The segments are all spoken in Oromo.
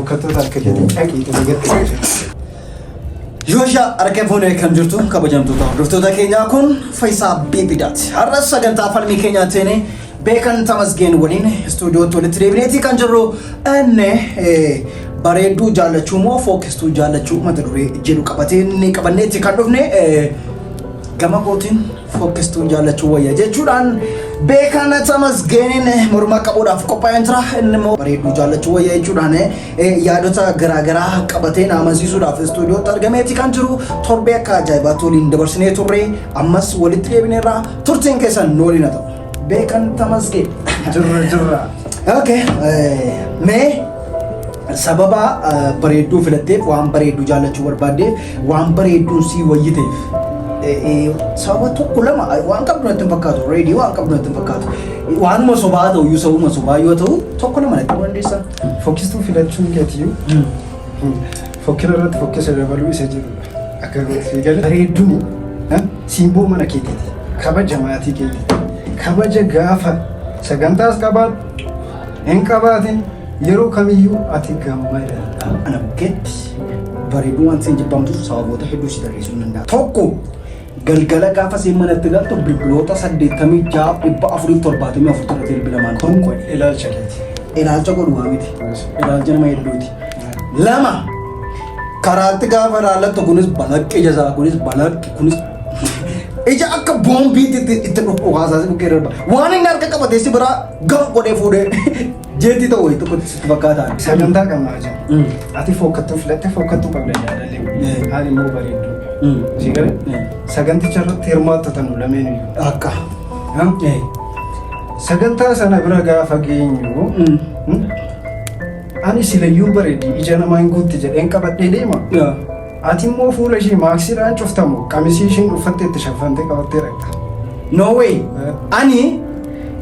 Fokkattoota akka keetii dhaqiitii nagatti. Yooshaa harka fuunee kan jirtu kabajamtoota hordoftoota keenyaa, kun Faayisaa Bibidaati. Har'a sagantaa falmii keenyaatiin Beekan Tamasgeen waliin istuudiyootti walitti deebineeti kan jirru. Inni bareedduu jaallachuu moo fokkistuu jaallachuu mata duree jedhu qabatee inni qabanneetti kan dhufne. Gama kootiin fokkistuu jaallachuu wayya jechuudhaan Beekan Tamasgeeniin morma qabuudhaaf qophaa'een jira. Inni immoo bareedduu jaallachuu wayya jechuudhaan yaadota garaagaraa qabatee na amansiisuudhaaf istuudiyootti argameeti kan jiru. Torbee akka ajaa'ibaatti waliin dabarsinee turre, ammas walitti deebineerra. Turtiin keessan nu waliin haa ta'u. Beekan Tamasgeen. Jirra, jirra. Okay, mee sababa bareedduu filatteef, waan bareedduu jaallachuu barbaaddeef, waan bareedduun sii wayyiteef, sababa tokko lama waan qabdu natti hin fakkaatu. Reedii waan qabdu natti hin fakkaatu. Waanuma sobaa ta'u iyyuu, sababuma sobaa yoo ta'u, tokko lama natti himuu dandeessaa? Fokkistuu filachuun keetiyyuu fokkina irratti fokkisa dabaluu isa jedhudha. Akka gootu galee bareedduun simboo mana keetiiti. Kabaja maatii keetiiti. Kabaja gaafa sagantaas qabaadhu hin qabaatin, yeroo kamiyyuu ati gammadaadha. Ana bukkeetti bareedduu waan siin jibbamtuuf sababoota hedduu si tarreessuu hin danda'a. Tokko, galgala gaafa siin manatti galtu bilbiloota 86,474 irratti bilbilamaan Kun tokko. ilaalcha keeti. Ilaalcha godhu waa miti. Ilaalcha nama hedduuti. Lama, karaatti gaafa ilaallattu kunis balaqqee ija isaa, kunis balaqqe, kunis ija akka boombiitti itti dhukaasaa si bukkee darba. Waan inni harka qabatee si biraa gam godhee fuudhee jeetii ta'u wayii tokko sitti fakkaataan. Sagantaa qabnaa jiru. Ati fokkattuu filatte, fokkattuu qabda jaalallee. Ani immoo bareedduu. Si galee saganticha irratti hirmaattota nu lameen iyyuu. Akka. Sagantaa sana bira gaafa geenyu ani silayyuu bareedi, ija namaa hin guutti jedheen qabadhee deema. Ati immoo fuula ishee maaksiidhaan cuftamu, qamisii ishiin uffatte itti shaffantee qabattee dhaqxa. No way. Ani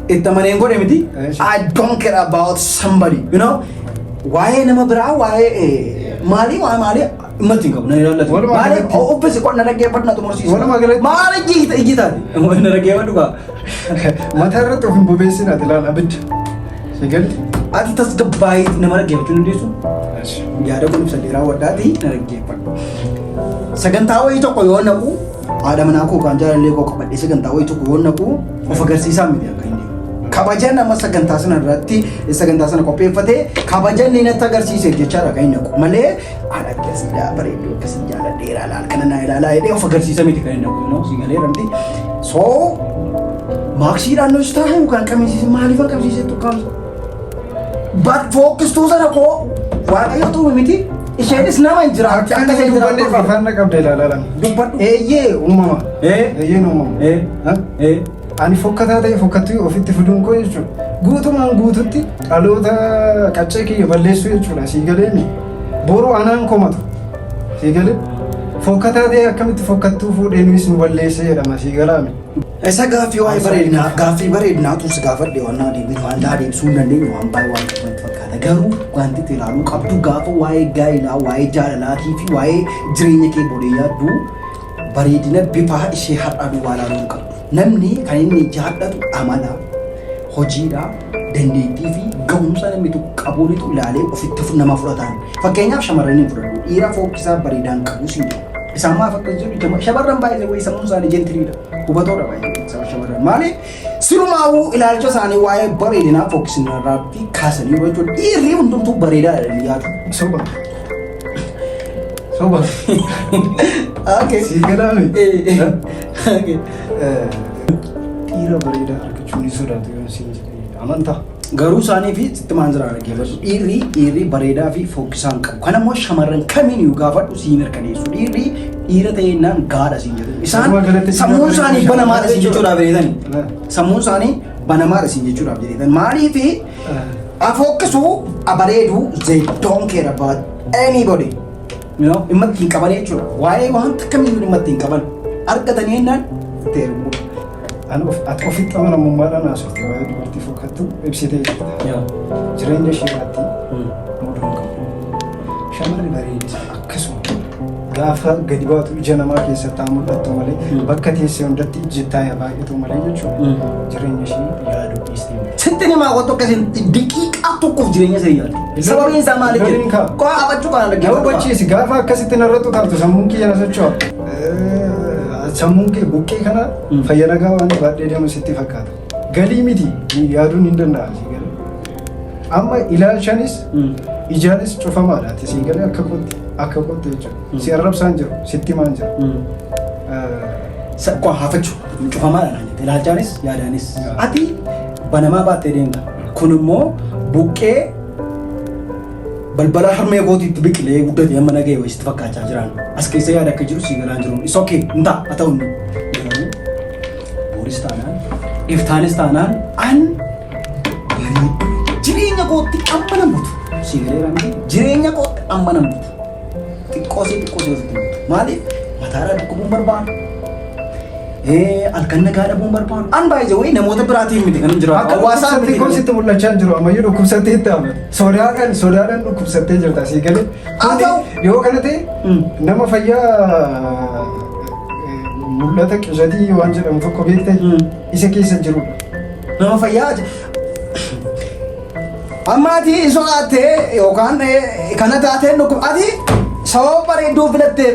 itti amaneen godhe miti. I don't care about somebody. You know? Waa'ee nama biraa, waa'ee maalii, waa'ee maalii dhimma ittiin qabu. Na ilaallatu. Walumaa Maali galatti- uffisi qonna dhaggeeffadhu na xumursiisa. Walumaa galatti- Maali ijji ijji taate? Na dhaggeeffadhu kaa. Mataa irratti of hin bobeessin, ati ilaala abidda. Si gali? Ati tasgabbaa'ee nama dhaggeeffachuu dandeessu? Yaada kun ibsadhee raawwadhaati na dhaggeeffadhu. Sagantaa wayii tokko yoo naqu, haadha manaa koo kan jaalallee koo qabadhee sagantaa wayii tokko yoo naqu, of agarsiisaa miti akka inni. Kabaja nama sagantaa sana irratti sagantaa sana qopheeffatee kabaja inni natti agarsiise jechaadha kan inni naqu malee haadha akkasii bareedduu akkasii jaaladheeraa laal kana naa ilaalaa jedhee of agarsiisa miti kan inni naqu, no si galee ramti. So maaksiidhaan nus taa'e yookaan qamisiise, maaliif qabsiisetu kamsa? But fokkistuu sana koo Waaqayyo tuume miti. Isheenis nama hin jiraatti Akka akka inni isheen dubbanneef jiraattu. afaan na qabda ilaalaa lama. Dubbadhu. Eeyyee, uumama. Eeyyeen uumama. Ha? Ani fokkataa ta'e fokkattuu ofitti fiduun koo jechuudha. Guutumaan guututti dhaloota qaccee kiyya balleessuu jechuudha. Sii galeemi. Boru anaan komatu. Sii galee. Fokkataa ta'e akkamitti fokkattuu fuudhee nuyi nu balleessee jedhama, sii galaami. Isa gaaffii waa'ee bareedinaa, gaaffii bareedinaatu si gaafadhe, waan naa deebiin waan naa deebisuu hin dandeenye waan baay'ee waan qabu natti fakkaata. Garuu wanti itti ilaaluu qabdu gaafa waa'ee gaa'elaa, waa'ee jaalalaatii fi waa'ee jireenya kee bodee yaaddu, bareedina bifaa ishee har'aa duwwaa ilaaluu hin qabdu. Namni kan inni jaallatu amala, hojiidha, dandeettii fi ga'umsa namni tokko qabuunitu ilaalee ofitti nama fudhatan. Fakkeenyaaf shamarran hin fudhatu. Dhiira fokkisaa bareedaan qabu siin jedhu. Isaan maaf akkas jedhu? Shamarran baay'ee wayii sammuun isaanii gentleiidha. Hubatoodha baay'ee shamarran. Maali? Sirumaawuu ilaalcha isaanii waa'ee bareedinaa fokkisina irratti kaasanii jechuudha. Dhiirri hundumtuu bareedaadha jedhanii yaadu. Soba. Soba. Okay. Sii galaami. Okay. Dhiira bareedaa argachuu ni sodaatu yoon siin jedhee amantaa. Garuu isaanii fi sitti maan jira dhaggeeffadhu. Dhiirri bareedaa fi fokkisaan qabu. Kana immoo shamarran kamiin iyyuu gaafadhu, sii mirkaneessu. Dhiirri dhiira ta'eennaan gaadha siin jedhu. Isaan Walumaa galatti sammuun isaanii banamaadha siin jechuudhaaf jedhani. Sammuun isaanii banamaadha siin jechuudhaaf jedhani. Maaliif afokkisuu abareeduu, they don't care about anybody. Dhimma ittiin qaban jechuudha. Waa'ee wanta kamiyyuu dhimma ittiin qaban. Argatanii jennaan itti heerumu. Ani of ati ofitti amanamummaadhaan haasofte, waa'ee dubartii fokkattuu ibsitee jirta. Jireenya ishee irratti muduu qabu. Shamarri bareedis akkasuma gaafa gadi baatu ija namaa keessatti haa mul'attu malee, bakka teessee hundatti ijji itti haa baay'atu malee jechuudha. Jireenya ishee yaaduu dhiistee miti. Sitti himaa qotu akkasiin daqiiqaa tokkoof jireenya isa yaadu. Sababiin isaa maali Loliin jedhu? kaa. Koo qabachuu kana Na dhaggeeffadhu. hubachiisi gaafa akkasitti narratti utaaltu sammuun kiyya na socho'a. Sammuun kee buqqee kana fayya nagaa waan baadhee deemu sitti fakkaata. Galii miti yaaduun hin danda'a sii galee. Amma ilaalchanis ijaanis cufamaadha ati sii galee akka kootti akka kootti jechuudha. Si arrabsaan jiru sitti himaan jiru. Koo haafachuu cufamaadha naan jette ilaalchaanis yaadaanis. Ati banamaa baattee deemta. Kun immoo buqqee balbala harmee kootiitti biqilee guddate amma nagahee wayii sitti fakkaachaa jiraan. As keessa yaada akka jiru sii galaan jiru. It's okay hin ta'a haa ta'u inni. Garuu booris taanaan iftaanis taanaan an bareedduu jireenya kootti amma nan butu. Sii galeera miti jireenya kootti amma nan butu. Xiqqoo sii xiqqoo sii ofitti butu. Maaliif mataadhaa dhukkubuun barbaadu. Halkan nagaa dhabuun barbaadu. An baay'ee wayii namoota biraatiif miti kan hin jiraatu. Akka Hawaasaaf dhukkubsattee miti koo kan sitti mul'achaa hin jiru ammayyuu dhukkubsattee itti amata. Sodaadhaan sodaadhaan dhukkubsattee jirta sii galee. Haa ta'u. Yoo kana ta'e nama fayyaa mul'ata qishatii waan jedhamu tokko beekte isa keessa jirudha. Nama fayyaa amma ati sodaattee yookaan kana taatee dhukkub ati sababa bareedduu filattee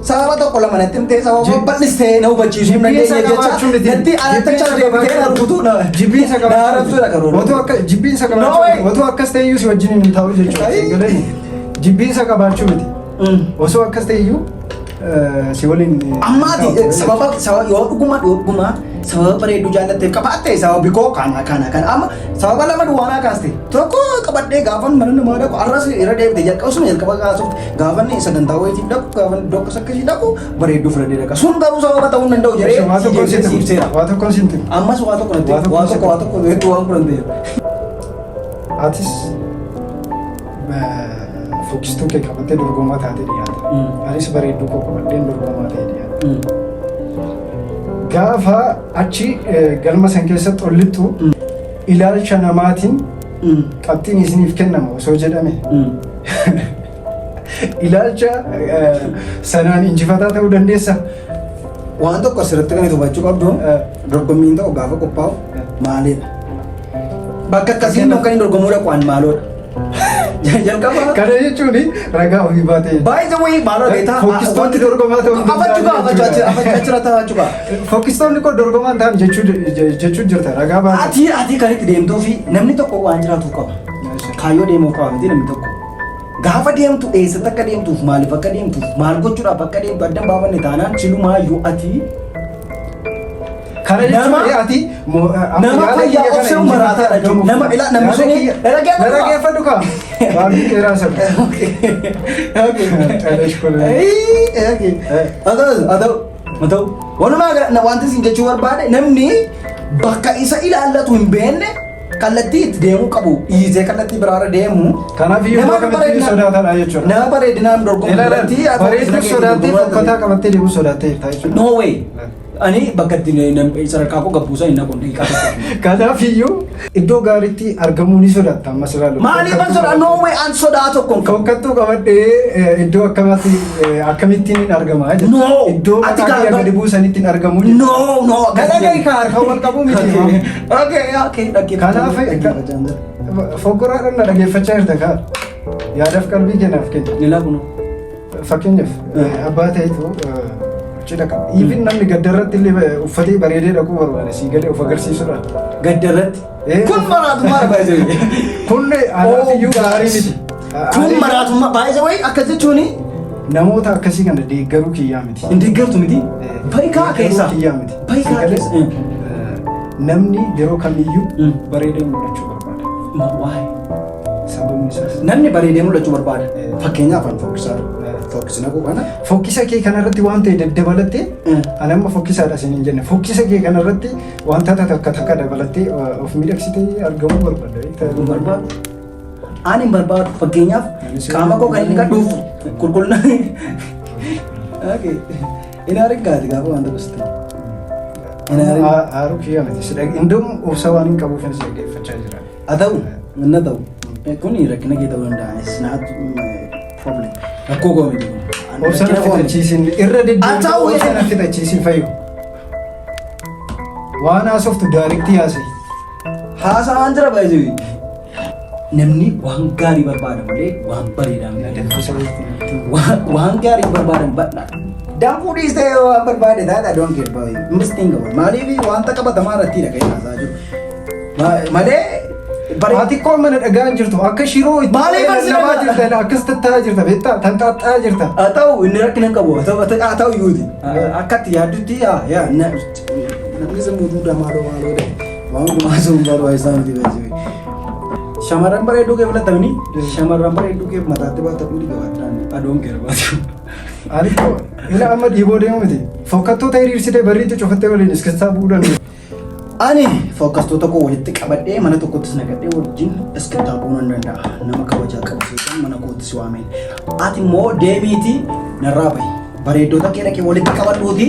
sababa tokko lama natti himtee sababa bal'istee na hubachiisuu hin Jibbiinsa dandeenye jecha qabaachuu miti. natti alattachaa deebitee na rukutuu na Jibbiinsa na arrabsuudha karoora. Otoo akka jibbiinsa No qabaachuu way. miti. Otoo akkas ta'e iyyuu si wajjin hin taa'u jechuudha. Ai. Sii galee jibbiinsa qabaachuu miti. Osoo akkas ta'e iyyuu si waliin Amma ati sababa sababa yoo dhuguma yoo dhuguma sababa bareedduu jaallatteef qabaatte sababi koo kana kana kana amma sababa lama duwwaanaa kaaste tokko qabadhee gaafan mana namaa dhaqu arras irra deebite jalqaba suma jalqaba kaasuuf gaafan sagantaa wayiitiif dhaqu gaafan iddoo akkas akkasii dhaqu bareedduu fudhadhee dhaqa sun garuu sababa ta'uu hin danda'u jedhee Waa tokkoon si sitti deebisee ibseera. Waa tokkoon sitti Ammas waa tokko natti Waa tokko waa tokko waa tokko hedduu waan kudhan ta'eef. Atis fokkistuu kee qabattee dorgomaa taatee dhiyaata. Anis bareedduu koo qabadheen dorgomaa ta'ee dhiyaata. Gaafa achi galma san keessatti ol lixxu ilaalcha namaatiin qabxiin isiniif kennama osoo jedhame ilaalcha sanaan injifataa ta'uu dandeessa. Waan tokko asirratti kan hubachuu qabdu dorgommiin tokko gaafa qophaa'u maalidha? Bakka akkasii immoo kan inni dorgomuu dhaqu waan maaloodha. Jalqaba. Kana jechuun ragaa ofii baatee. By the way maaloo beektaa? Fokkistoonni dorgomaa ta'uu hin Afachuu gaa danda'an jechuudha. afachuu achirratti afachuu gaa. Fokkistoonni koo dorgomaa hin ta'an jechuu jirta ragaa baatee. Ati kan itti deemtuu fi namni tokko waan jiraatu qaba. Kaayyoo deemuu qaba miti namni tokko. Gaafa deemtu eessatti akka deemtuuf maaliif akka deemtuuf maal gochuudhaaf akka deemtu addan baafanne taanaan silumaayyuu ati Kana jechuun ati nama fayyaa obsee maraataadha jechuudha. Nama ila namni suni dhaggeeffadhu dhaggeeffadhu kaa. Waan qeeraa sana. Caleesh kun. Haa ta'u walumaa gala wanti isin jechuu barbaade namni bakka isa ilaallatu hin beekne kallattii itti deemuu qabu dhiisee kallattii biraarra deemu. Kanaaf iyyuu Nama iddoo kamitti bareedina- sodaataadha jechuudha. Nama bareedinaan dorgomu Ilaala biratti ati bareedduu sodaattee fokkataa qabattee deemuu sodaattee jirta jechuudha. No way. Ani bakka itti sadarkaa koo gabbuusaa hin naqu daqiiqaa tokko. Kanaaf iyyuu iddoo gaariitti argamuu ni sodaatta ammas ilaalu. Maaliif an sodaa? No way an sodaa tokko hin qabu. Fokkattuu qabadhee iddoo akkamitti akkamittiin hin argama jechuudha. No. Iddoo Ati mataa kiyya gadi buusanitti hin argamu jechuudha. No no. Kana gahi ka harka wal qabu miti. Okay. Kanaaf foggoraadhaan na dhageeffachaa jirta kaa. Yaadaaf qalbii kennaaf kenna. Ni laaqunu. Fakkeenyaaf abbaa ta'etu cidha qaba. Even namni gadda irratti illee uffatee bareedee dhaquu barbaada sii galee of agarsiisuudha. Gadda irratti. Kun maraatummaa baay'ee. Kun anaaf iyyuu gaarii miti. Kun maraatummaa baay'ee wayii akkas jechuuni Namoota akkasii kana deeggaruu kiyyaa miti. Hin deeggartu miti. Baay'ee keessa. Kiyyaa miti. Baay'ee Sii galee, keessa. Namni yeroo kamiyyuu bareedee mul'achuu barbaada. Waa'ee. Sababni isaas. Namni bareedee mul'achuu barbaada. Fakkeenyaaf an fokkisaa. Fokkisina koo kana. Fokkisa kee kanarratti waan ta'e daddabalattee ani amma fokkisaadha isin hin jenne fokkisa kee kanarratti wantoota takka takka dabalattee of miidhagsitee argamuu barbaadda. Hin barbaadu. Ani hin barbaadu. Fakkeenyaaf qaama koo kan inni qadhuuf qulqullina. Okay. Inni argaati gaafa waan tokko sitti. Inni argaa. Haaruu kiyyaa miti. Indoom obsa waan hin qabuuf si dhaggeeffachaa jira. Haa ta'u, inni ta'u. Kun rakkina kee ta'uu danda'a. It's not my problem. Rakkoo koo miti kun. Obsa na fixachiisin irra Haa ta'u, deddeebiin obsa na fixachiisin fayyu. Waan haasoftu direct haasa'e. Haasa'aan jira baay'ee. Namni waan gaarii barbaada malee waan bareedaa miti. Waan gaarii barbaadan badha. Danfuu dhiistee waan barbaade taate I don't care about you. Investing qabu. Maaliif wanta qabatamaa irratti dha kan haasaa jiru. Malee bare Ati koo mana dhagaa hin jirtu akka shiroo itti Maaliif as lallabaa dhagaa? jirta akkas tattaa'aa jirta beektaa tanqaaxxaa jirta. Haa ta'u inni rakkina hin qabu. Haa ta'u iyyuuti. Akka itti yaaddutti yaa yaa namni sammuu duudaa maaloo maaloo ta'e waan hundumaa sun barbaachisaa miti baay'ee. Shamarran bareedduu kee filatamini shamarran bareedduu kee mataatti baata dhuudhi gabaatti naannoo adoon kee barbaadu. Ani koo ila amma dhiiboo deemu miti. Fokkattoota hiriirsitee barriitti cufattee waliin iskistaa bu'uu danda'u. Ani fokkastoota koo walitti qabadhee mana tokkottis naqadhee wajjin iskittaa bu'uu nan danda'a. Nama kabajaa qabu seetan mana kootti si waameen. Ati immoo deemiitii narraa bahi. Bareeddota kee dhaqee walitti qabadhuuti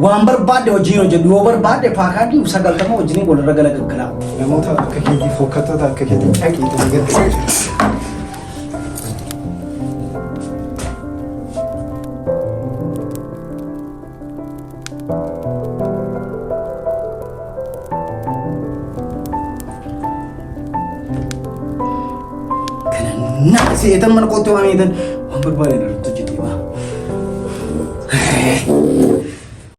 waan barbaadde wajjin hojjedhu yoo barbaadde paakaadii 90 wajjin walirra galagaggalaa. Namoota akka keetii fokkattoota akka keetii dhaqiitii gadi. Kana nama seetan mana kootti waameetan waan barbaade irratti hojjetee baa.